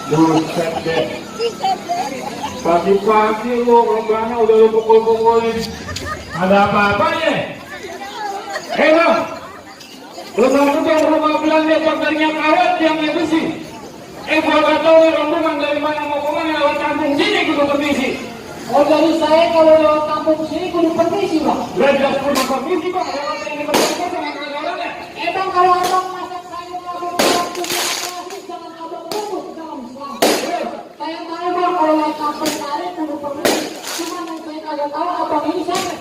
Buset deh. Pagi-pagi lu lombanya udah lu pukul-pukulin. Ada apa-apanya? Bang, lu tahu dong rumah Belanda pagarnya kawat yang besi. Gua gak tahu rombongan dari mana mau kemana lewat kampung sini kudu permisi. Oh dari saya kalau lewat kampung sini kudu permisi Bang. Belajar kudu permisi Bang, lewat ini berapa sama kagak-kagaknya. Bang kalau abang masak sayur abang waktu jangan abang bungkus ke dalam Islam. Saya tahu Bang kalau lewat kampung sari kudu permisi. Cuma yang saya kagak tahu abang ini siapa.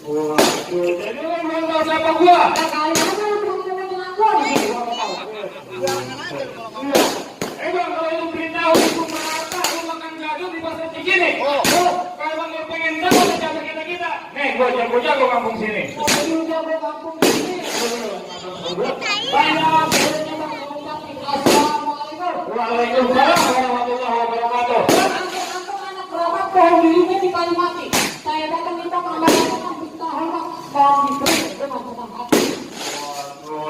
Waduh, jadi lu belum tahu siapa gua? Nah kali aja lu belum dengan aku di sini. Bang, kalau lu beritahu itu merata, lu makan gaduh di pasar Cikini. Kalau lu pengen tahu siapa kita. Nih, gua jago-jago kampung sini. Lu jago kampung sini. Banyak. Assalamualaikum. Waalaikumsalam warahmatullahi wabarakatuh. Anak berobat pohon dirinya di kayu mati. Saya datang minta perbankan minta hormat mohon diberi dengan senang hati.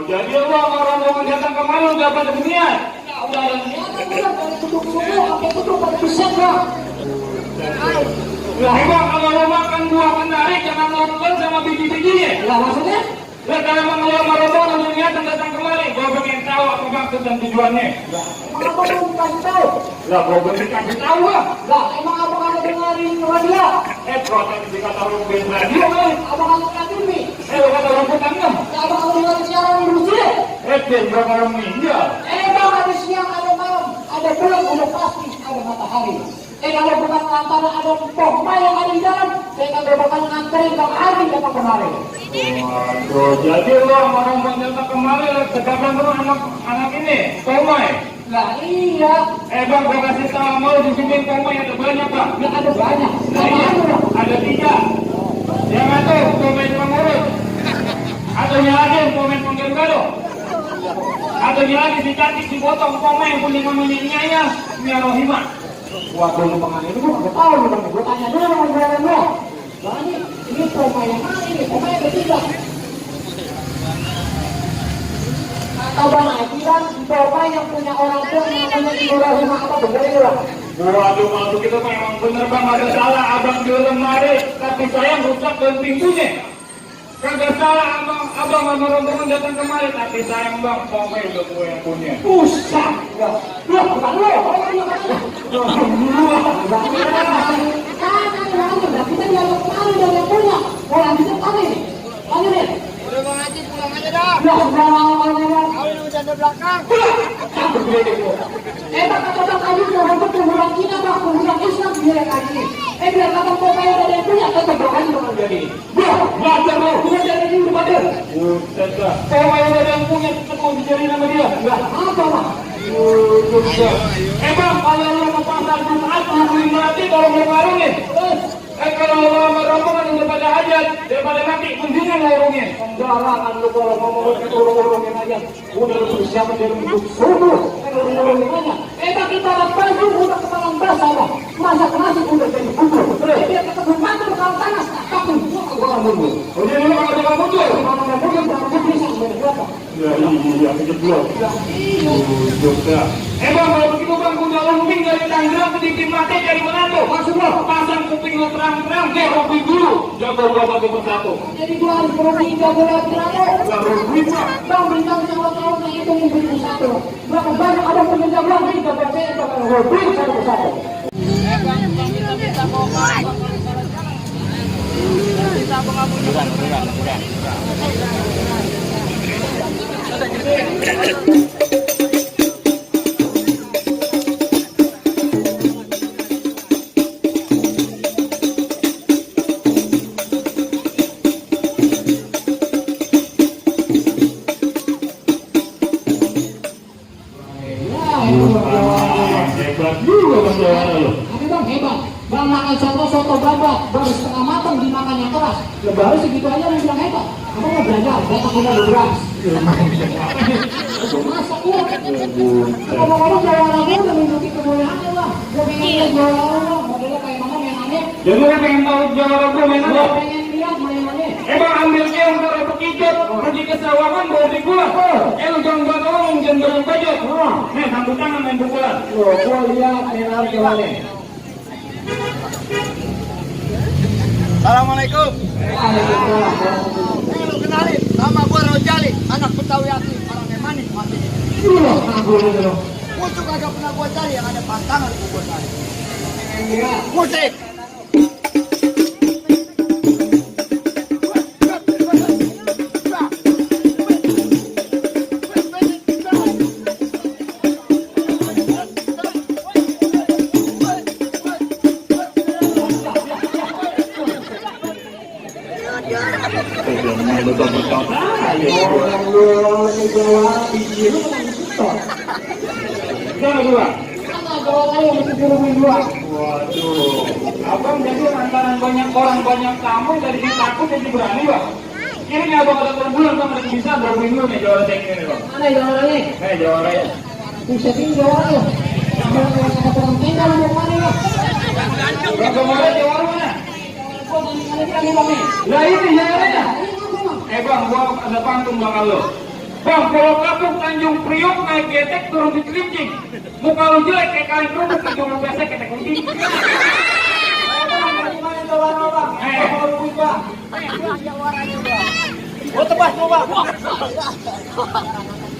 Jadi lu sama rombongan datang kemari udah pada beginian? Udah ada niatan udah dari kutu-kutu sampai kutu pada bisa Bang. Lah Bang, kalau lu makan buah menarik jangan nonton sama biji-bijinya. Lah maksudnya? Lah kalau emang lu sama rombongan lu niatan datang kemari, gua pengen tahu apa maksud dan tujuannya. Emang apa belum kasih tahu? Lah gua pengen kasih tahu Bang. Lah emang abang ada dengerin radio? Protes dikata lu bikin radio kali. Abang ada radio nih? Lu kata lu bukan enam. Abang ada dengerin siaran di masjid? Berapa orang meninggal? Bang ada siang ada malam, ada bulan ada pasti ada matahari. Kalau bukan antara ada pompa yang ada di dalam, saya akan berbakan nganterin Bang Ardi datang kemari. Waduh, jadi lu sama rombongan datang kemari sekarang lu anak ini, Tomai. Lah iya. Bang, gua kasih tahu mau di sini Tomai ada banyak Bang. Ya ada banyak. Nah, ada 3. Yang satu Tomai pengurus. Satunya lagi Tomai penggargado. Satunya lagi si cantik si botong Tomai yang punya namanya Nyaya Miarohima. Waduh, lu pengen itu gua nggak tahu lu Bang. Gua tanya dulu sama brother gua. Bang ini pompa yang mana ini? Pompa yang ketiga. Atau Bang Haji kan pompa yang punya orang tua yang namanya Ibu Rahimah apa bener itu Bang? Waduh, kalau kita memang bener Bang, ada salah abang di lemari, tapi saya rusak dan pintunya. Kagak salah abang sama rombongan datang kemari, tapi sayang Bang, Tomai udah gue yang punya. Usah, ya bukan lo, kita dialog kemarin dari yang punya, orang bisa kami nih, kami nih. Udah Bang Haji pulang aja dah. Ya sudah orang Kau ini udah di belakang. Bang kata kayu untuk kuburan Cina Bang, kuburan Islam dia kaji. Biar kata pokoknya ada yang punya, kata berkali dengan jadi. Belajar lo, punya jadi dulu pada. Buset lah, Tomai udah ada yang punya, tetap mau dijadiin sama dia. Lah apa Bang? Bang, kalau lo mau pasar Jumat, hubungin berarti kalau mau warungin. Kalau lo sama rombongan udah pada hajat, daripada mati, mendingan warungin. Sembarangan lu kalau ngomong itu urung-urungin aja. Udah lu siapa jadi hidup subuh, urung-urungin aja. Bang kita baju udah kepala basah Bang. Masak nasi udah jadi bubur. Biar kita bermata kalau panas, tapi gua nggak mundur. Jadi lo kalau jangan muncul. Kalau nggak mundur, jangan bisa sebenarnya berapa? Ya iya, kejeblok. Bang, kalau begitu Bang, udah lumping dari Tangerang ke Dipin Mati dari Manado. Masuk lo, pasang kuping lo terang-terang, dia kopi dulu. Jago gua satu persatu. Jadi gua harus berusaha jago lagi berapa? Gak rugi Bang. Bang bintang sama tahun yang itu mungkin satu. Berapa banyak ada penjaga bilang ini jago saya bakal hobi satu persatu. Bang, kita mau kita mau ngabur. Hebat juga Bang Jawara lo. Tapi Bang hebat. Bang makan soto babak baru setengah matang dimakan yang keras. Ya baru segitu aja lu bilang hebat. Kamu mau belajar, datang ke beras. Masak lu. Ngomong-ngomong Jawara gue udah nunjukin kebolehannya Bang. Gue pengen lihat Jawara lo, modelnya kayak mana mainannya. Jadi lo pengen tahu Jawara gue main Gue apa? pengen lihat mainannya. Bang ambil dia untuk berkicot, pergi ke sawangan bawa di gua. Lu jangan buat orang, jangan berpajak. Nih, sambut tangan main pukulan. Gue lihat mainan Jawara. Assalamualaikum. Lu kenalin, nama gua Rojali, anak Betawi asli, orang Emani, mati. Musik agak pernah gua cari, yang ada pantangan gua cari. Musik. Waduh, abang jadi lantaran banyak orang banyak tamu dari sini takut jadi berani Bang. Ini nih abang ada berbulan Bang, ada bisa berbulan dulu nih Jawara saya ini Bang. Mana Jawara nih? Jawara ya. Buset ini Jawara ya. Mau orang tinggal mau mana ya? Bang Jawara Jawara mana? Lah ini Jawara ya. Bang, gua ada pantun Bang lo. Bang, kalau kapung Tanjung Priok naik getek turun di Cilincing. Muka lu jelek kayak kali kerupuk ke jumlah besek ketek kunci. Oh tebas lu Bang.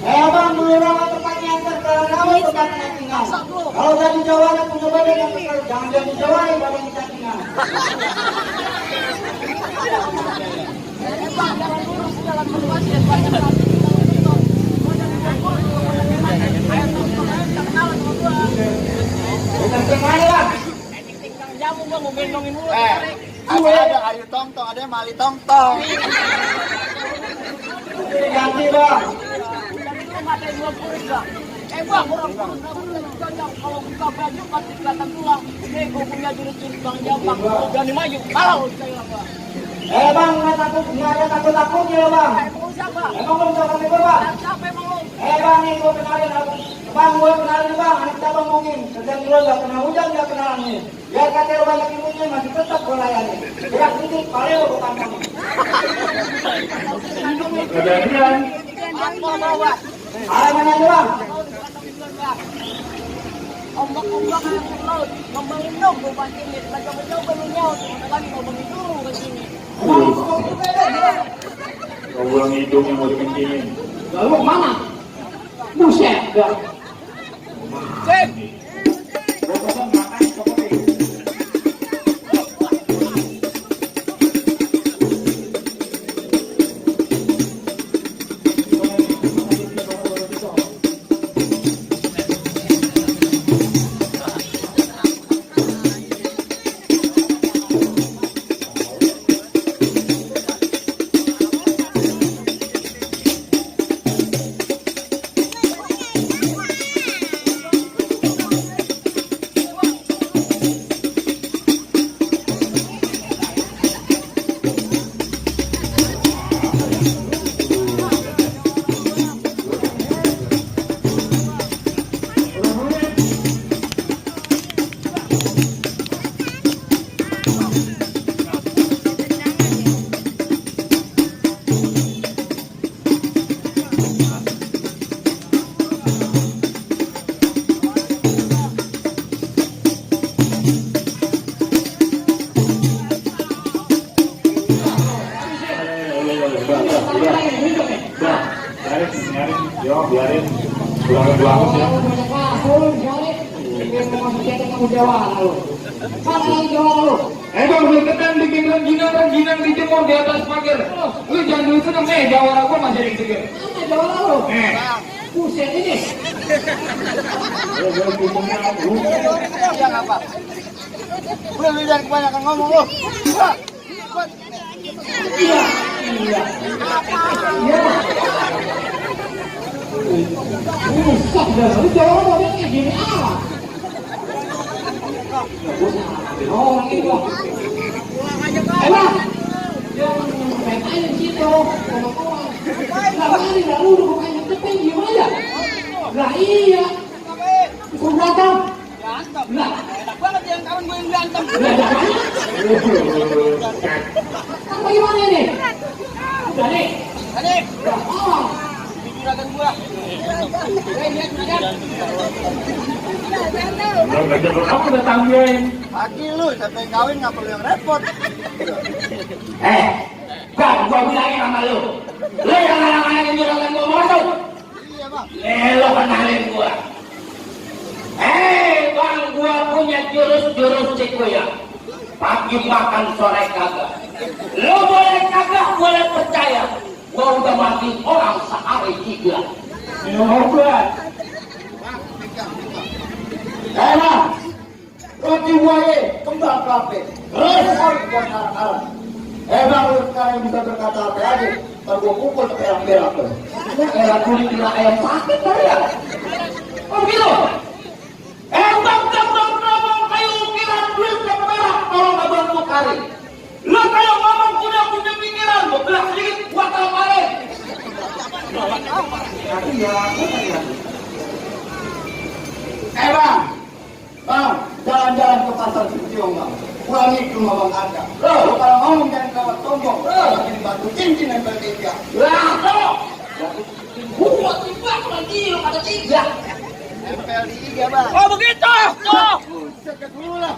Bang, menurut tempatnya kalau tempatnya tinggal. Kalau jadi Jawara punya badan yang besar, jangan jadi Jawara badan kita tinggal. Ada Ayu Tongtong, ada Mali Tongtong. Ganti Bang. Bang, orang kalau buka baju pasti kelihatan tulang. Gue punya jurus Bang Jambang. Jangan maju. Kalau saya Bang. Bang, nggak ada takut-takutnya Bang. Siapa? Emang belum tahu kami Bang? Siapa emang lu? Bang, nih gue kenalin Bang, gue kenalin Bang, anak cabang mungkin. Kerjaan dulu nggak kena hujan, nggak kena angin. Biar kata banyak ilmunya masih tetap gue layani. Gerak titik, paling gue pantang. Kejadian. Apa bawa? Mana aja Bang? Ombak-ombak yang laut, ngembangin dong gue pasti ini. Coba-coba lu nyaut, lagi ngomongin dulu ke sini. Kau ulang hidung yang mau dikencingin. Lalu mana? Buset, Bang. Cek! Biarin belakang ya. Bang, deketan bikin rengginang dijemur di atas pagar. Lu jangan dulu seneng, Jawara gua masih ada yang seger. Jawara lu? Buset ini. Yang apa? Lu jangan kebanyakan ngomong lu. Iya. Buset dah, lu Jawara modelnya gini apa? orang itu. Bang, yang main aja di situ, kawan-kawan. Nggak berani, nggak duduk, bukannya tepeng, diem aja. Lah iya, ikut berantem. Lah, Enak banget yang kawan gue yang berantem. kan bagaimana ini? Udah nih. Adik, Udah, oh. juragan gua. Lihat juragan. Aku udah tangguin. Laki lu sampai kawin nggak perlu yang repot. Bang, gua bilangin sama lu. Lu yang ngarang-ngarangin juragan gua masuk. Iya bang. Lo kenalin gua. Bang, gua punya jurus-jurus cikuya. Pagi makan, sore kagak. Lo boleh kagak, boleh percaya. Gua udah mati orang sehari 3. Hebat. Bang, roti buaya, kembang kafe. Terus buat anak-anak. Bang, lu sekarang bisa berkata apa aja. Ntar gua pukul ke perak-perak tuh. Elah kulit gila ayam sakit kali ya. Oh gitu? Bang, kayu ukiran duit ke perak. Kalau nggak bantu kali. Lu kalau ngomong punya pikiran, gua belah sedikit, gua kemarin. Bang, jalan-jalan ke pasar Ciong bang. Kurangi ke rumah bang Ada. Lo kalau ngomong jangan kawat sombong. Bikin batu cincin yang bertiga. Lah, lo. Gua tiba lagi lo ada 3. Nempel di iga bang. Oh begitu. Tuh. Ceket dulu lah.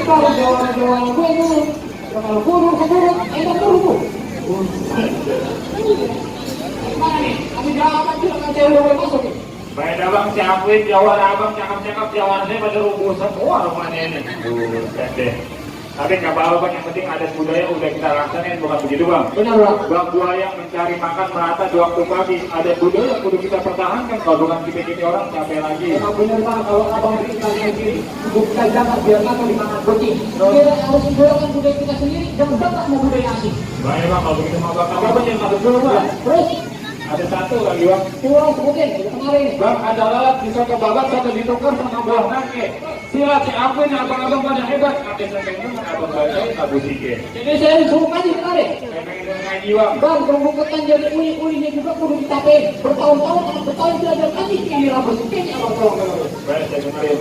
Kalau jualan gue dulu, kalau burung keburu, enak dulu. Mana nih? Kami jawab aja dengan cewek masuk nih. Baik abang si Afwin, jawab abang cakap-cakap jawab saya pada rubuh semua rumahnya ini. Buset deh. Tapi nggak apa-apa bang, yang penting ada budaya udah kita laksanain, bukan begitu bang? Benar bang. Bang buaya mencari makan merata di waktu pagi. Ada budaya yang kudu kita pertahankan. Kalau bukan kita orang capek lagi. Emang benar bang, kalau abang kita kayak gini, bukan jangan biar makan dimakan kucing. Kita harus menjualkan budaya kita sendiri, jangan bangga sama budaya asing. Baik bang, kalau begitu mau bang, apa yang masuk dulu bang? Terus, Ada satu lagi bang. kurang sebutin, itu kemarin nih. Bang ada lalat bisa kebabat satu ditukar sama buah nangke. Silat si Afwin abang-abang pada hebat. Ada sampai itu abang bajai abu sike. Jadi saya disuruh kasih kemarin. Saya pengen ngaji bang. Bang, perbukitan jadi uli-ulinya juga kudu ditapein. Bertahun-tahun, anak bertahun belajar kasih, ini rambut sikitnya abang tolong. Baik saya dengerin.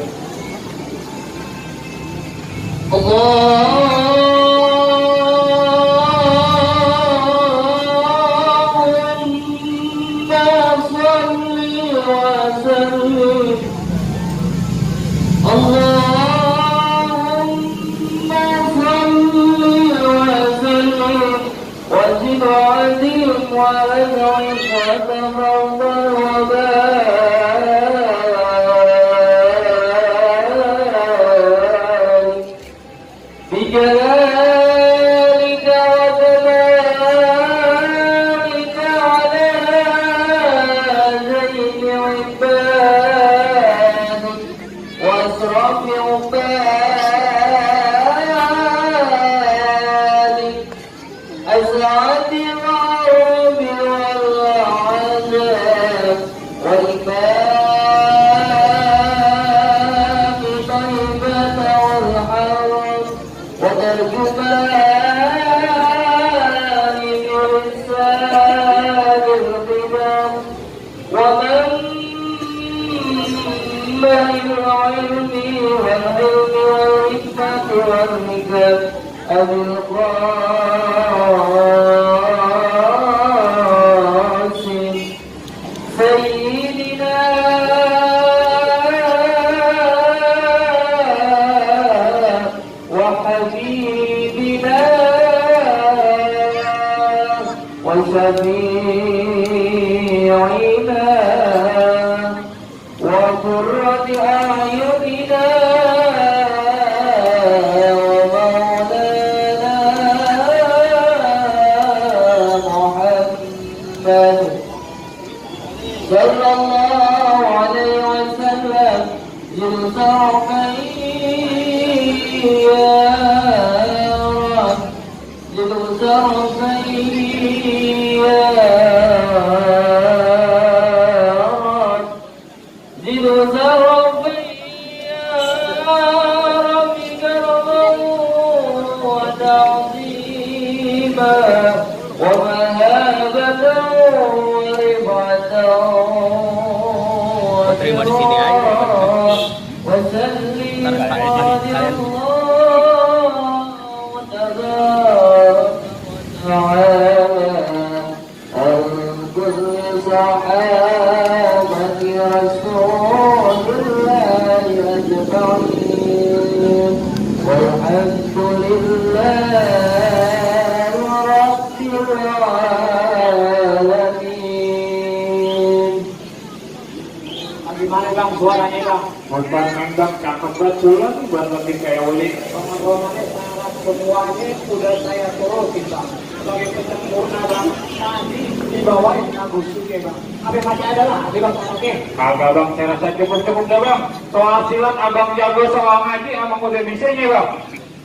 منبع العلم والعلم والحكمة والحكم أبي القاسم سيدنا وحبيبنا وشفيعنا وقرة أعيننا ومولانا محمد صلى الله عليه وسلم للزرفين يا رب للزرفين يا رب للزرفين يا رب كرما وتعظيما ومهابة ورفعة Terima di sini aja. وسلم Ntar على kalian. الله تبارك وتعالى عن كل صحابة رسول الله أجمعين والحمد لله رب العالمين. Gimana bang suaranya bang? Bang Nandang cakep banget pula nih buat lebih kayak Oli. Pengalamannya sangat semuanya sudah saya turutin bang. Sebagai penyempurna bang, tadi dibawain Agustus ya bang. Apa masih ada lah, ada bang oke. Kagak bang, saya rasa cukup dah bang. Soal silat abang jago, soal ngaji abang udah bisa nih bang.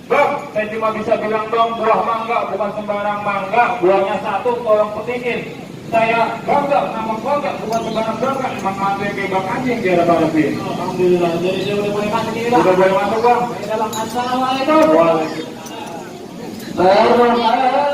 Bang, saya cuma bisa bilang dong, buah mangga bukan sembarang mangga, buahnya satu, tolong petikin. Saya bangga, nama bangga, bukan sembarang bangga. Emang mantu yang kayak bang anjing dia ada balapin. Alhamdulillah, jadi saya udah boleh masuk ini bang. Udah boleh masuk bang. Baik, bang. Assalamualaikum. Waalaikumsalam.